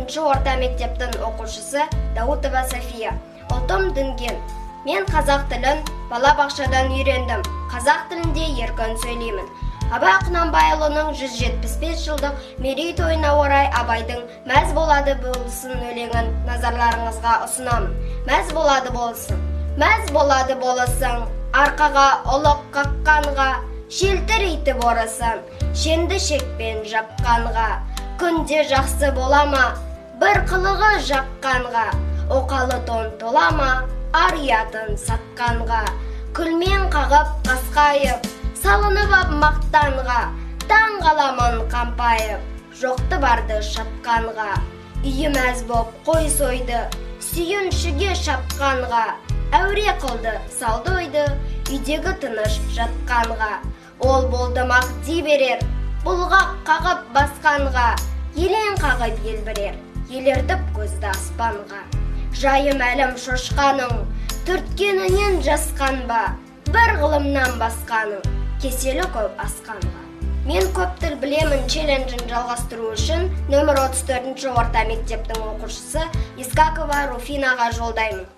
34 орта мектептің оқушысы Даутова София. Ұлтым дүнген. Мен қазақ тілін бала бақшадан үйрендім. Қазақ тілінде еркін сөйлеймін. Абай Құнанбайұлының 175 жылдық мерейтойына орай Абайдың «Мәз болады болсын» өлеңін назарларыңызға ұсынамын. Мәз болады болсын. Мәз болады болысың, арқаға ұлық қаққанға, желтірейтіп орысын, шенді шекпен жапқанға. Күнде жақсы бола ма, бір қылығы жаққанға, оқалы тон тола ма, ар ұятын сатқанға. Күлмен қағып қасқайып, салынып ап мақтанға, таң қаламын қампайып, жоқты барды шапқанға. Үйі мәз боп қой сойды, сүйіншіге шапқанға, әуре қылды салды ойды, үйдегі тыныш жатқанға. Ол болды мақ дей берер, бұлғақ қағып басқанға, елең қағып елбірер, елертіп көзді аспанға. Жайы мәлім шошқаның, түрткенінен жасқанба, бір ғылымнан басқаның, кеселі көп асқанға. Мен көп тіл білемін челленджін жалғастыру үшін нөмір 34 орта мектептің оқушысы Искакова Руфинаға жолдаймын.